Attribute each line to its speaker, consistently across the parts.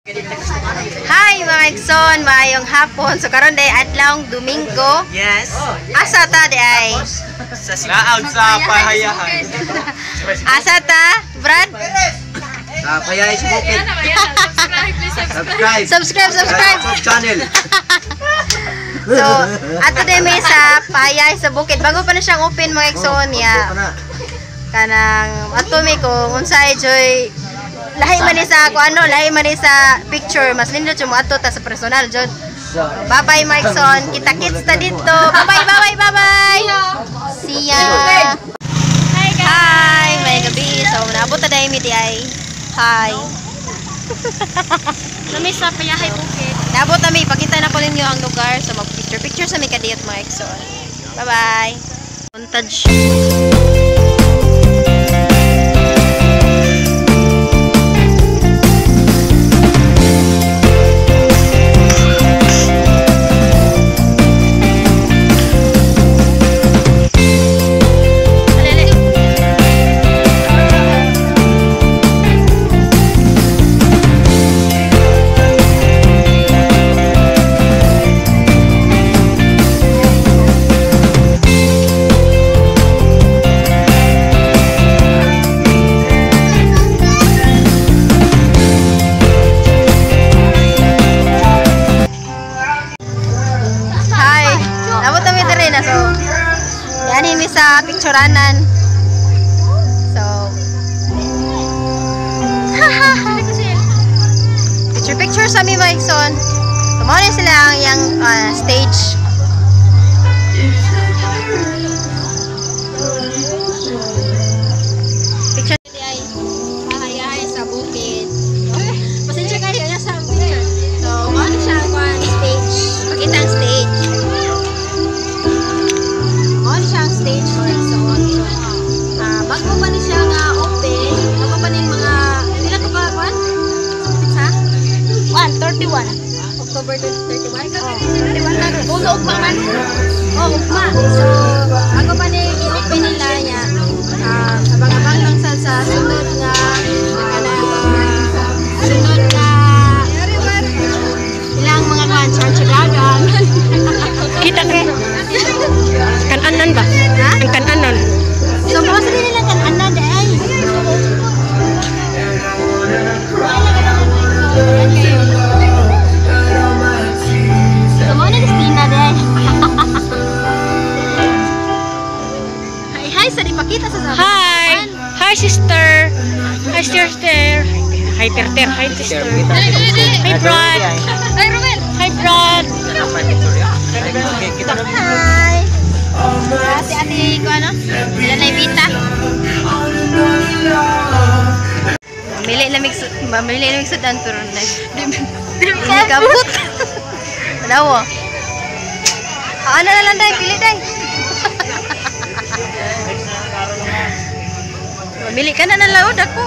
Speaker 1: Hi mga igsoon, maayong hapon. So karon day adlawng Domingo.
Speaker 2: Yes.
Speaker 1: Asa ta di ay?
Speaker 2: Sa Laag sa pahayahan.
Speaker 1: Asa ta, Brad?
Speaker 3: Sa Payahay sa Bukid. Subscribe.
Speaker 1: Subscribe, subscribe.
Speaker 3: YouTube channel.
Speaker 1: So, ato day may sa Payay sa Bukid. Bago pa na siyang open mga igsoon niya. Kanang ato mi kung unsay joy lahi man ni sa kung ano, lahi man ni sa picture, mas nindot jud mo ato ta sa personal jud. Bye bye mga igsoon. Kita kits ta dito. Bye bye, bye bye, bye bye. See ya.
Speaker 4: Hi guys!
Speaker 1: Hi, may gabi. So, naabot na dahil mi di ay. Hi.
Speaker 4: Nami sa Payahay Bukid.
Speaker 1: Naabot na mi. Pakita na ko ninyo ang lugar. So, mag-picture picture sa mi kadiyot mga igsoon. Bye-bye. Montage. Hi. Naabot na mi diri na. So, yan mi sa picturanan. So, picture picture sa mi mga igsoon. So, mao ni sila ang iyang stage. Picture di ay pahayahay sa bukid. Pasensya kayo na sa picture. So, mao ni siya ang kuan stage. Pakita ang stage. Mao ni siya ang stage mga igsoon. So, bago pa ni siya nga open, bago pa ni mga pila to ka kuan? Sa pizza?
Speaker 4: 1:31.
Speaker 1: October 31?
Speaker 4: Oh, 31 na. Uno ugma man.
Speaker 1: Oh, ugma. So, bago pa ni i-open nila niya, abang-abang lang sa sunod nga kanang sunod nga ilang mga kuan charchadagan.
Speaker 4: Kita kay kananan ba?
Speaker 1: Ha?
Speaker 4: Ang kananan.
Speaker 1: So, mga sa nila kananan di ay. So, mao na Christina di ay. Hi, hi, sa di pakita sa sa
Speaker 4: Hi! Hi sister! Hi sister! Hi terter! Hi sister! Hi Brad! Hi Ruben! Hi Brad!
Speaker 1: Hi! Si ate ko ano? Sila na ibita. Mamili lamig sudan pero na. Hindi kabut. Tanawa. Ano na lang day, pili day. Mamili ka na ng laod ako.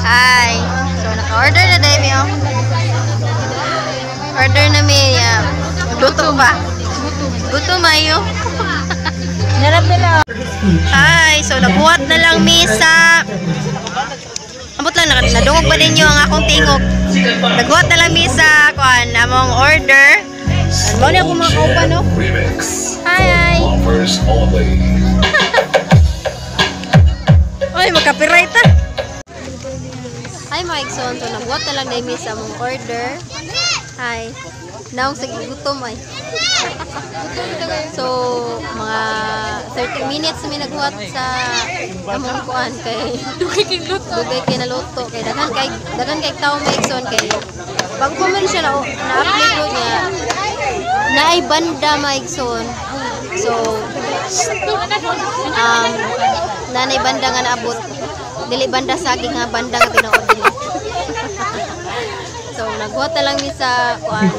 Speaker 1: Hi. So naka-order na day mi oh. Order na mi ya. Luto ba? Gutom ayo.
Speaker 4: Narap nila.
Speaker 1: Hi, so nagbuhat na lang mi sa Ambot lang nadungog pa ninyo ang akong tingog. Nagbuhat na lang mi sa kuan among order. Ano ni ako mga kauban no?
Speaker 5: Remix.
Speaker 1: Hi.
Speaker 5: Lovers only.
Speaker 1: Oy, magka-copyright ah. Hi mga igsoon, so nagbuhat na lang mi sa among order. Hi. Naong sa gutom ay. So, mga 30 minutes mi nagbuhat sa among kuan kay
Speaker 4: Dugay kay luto.
Speaker 1: Dugay kay naluto kay daghan kay tawo mga igsoon kay bago pa man siya na na-upload niya naay banda mga igsoon. So, nanay banda nga naabot. Dili banda saging nga banda nga tinuod dili. So, nagbuhat na lang mi sa kuan.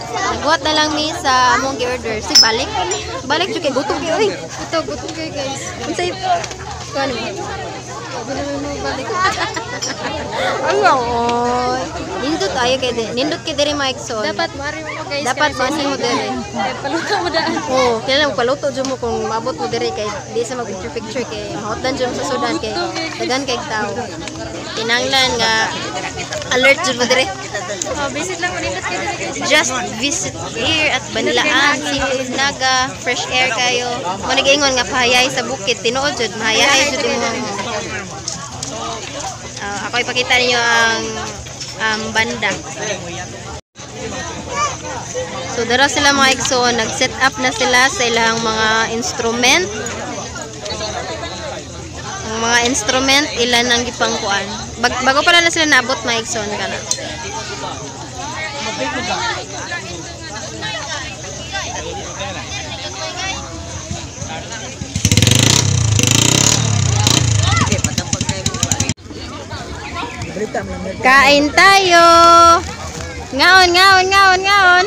Speaker 1: Nagbuhat na lang mi sa among gi-order. Si balik. Balik jud kay gutom kay oy.
Speaker 4: Ito, gutom kayo guys.
Speaker 1: Unsay kuan mo?
Speaker 4: Mo balik.
Speaker 1: Ayaw. Nindot ayo kay nindot kay diri mga igsoon.
Speaker 4: Dapat mari mo guys.
Speaker 1: Dapat maani mo diri.
Speaker 4: Kay paluto mo daan.
Speaker 1: Oo, kailan magpaluto jud mo kung maabot mo diri kay di sa mag-picture picture kay mahutdan jud mo sa sudan kay daghan kay tao. Kinanglan nga Alert jud mo dire.
Speaker 4: Oh, visit lang manindot kayo diri.
Speaker 1: Just visit here at Banilaan, City of Naga, fresh air kayo. Mo nagaingon nga pahayay sa bukid, tinuod jud, mahayahay jud imo. Ako ipakita ninyo ang banda. So dara sila mga igsoon, nag-set up na sila sa ilang mga instrument. Ang mga instrument ilan ang gipangkuan. Bago pa na sila naabot mga igsoon kana. Kain tayo. Ngaon, ngaon, ngaon, ngaon.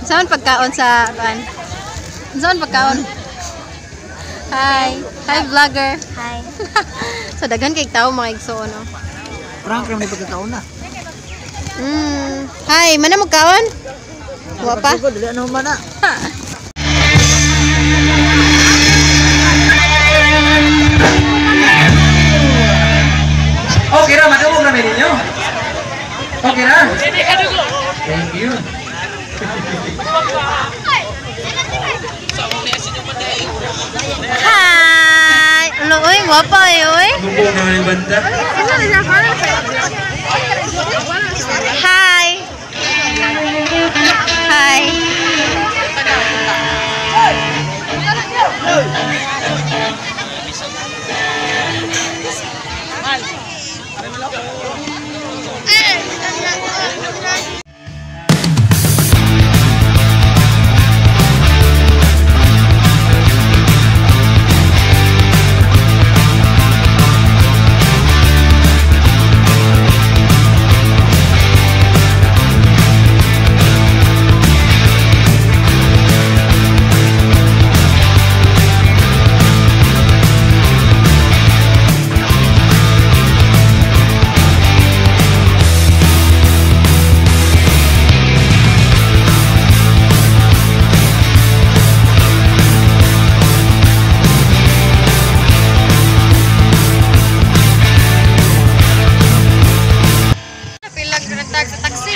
Speaker 1: Saan pagkaon sa kuan? Saan pagkaon? Hi. Hi vlogger.
Speaker 5: Hi.
Speaker 1: So daghan kay tao mga igsoon, no.
Speaker 3: Prank ra may pagkakaon na.
Speaker 1: Hi, mana mo kaon? Wa pa?
Speaker 3: Dili ano man na.
Speaker 2: Okay ra, madugog na ninyo. Okay ra. Thank you.
Speaker 1: Hi. Ulo, oy, guwapa eh, oy.
Speaker 2: Dugog naman yung banda.
Speaker 1: Hi. Hi.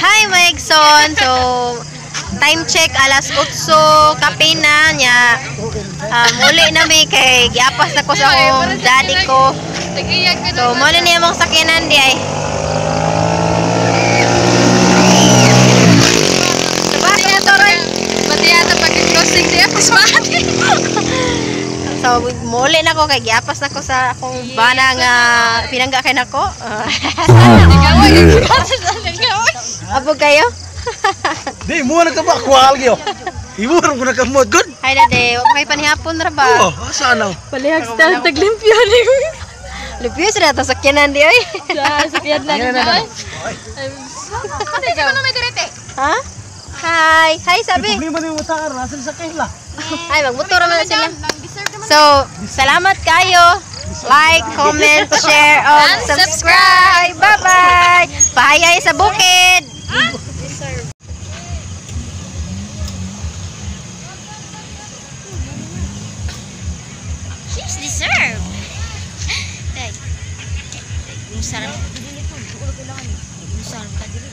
Speaker 1: Hi, mga igsoon. So, time check, alas 8, kape na niya. Uli na mi kay giapas na ko sa akong daddy ko. So, mo na niya mong sakyanan di ay.
Speaker 4: Pati yata pag-crossing di ako sa.
Speaker 1: So, muli na ko kay giapas na ko sa akong bana nga pinangga kay nako. Abog kayo?
Speaker 6: Di, mo na ka ba? Kuwal gyud. Ibo ron ko nakamot good.
Speaker 1: Hi dade, wa kay panihapon ra ba?
Speaker 6: Oh, asa na?
Speaker 4: Palihag style taglimpyo ni.
Speaker 1: Limpyo sa ta sakyanan di ay.
Speaker 4: Sa sakyan lang na.
Speaker 1: Ha? Hi. Hi sabi.
Speaker 6: Problema ni mo ta asan sa kaila.
Speaker 1: Ay, magmotor naman na sila. So, salamat kayo. Like, comment, share, and subscribe. Bye-bye. Pahayay sa bukid.
Speaker 5: She's deserve. Tay. Musarap. Musarap ka dili.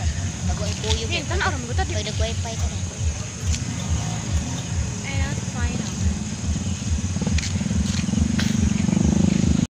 Speaker 5: Bago ay kuyo. Tan-aw ra mo ta. Pag nag-wifi ka na.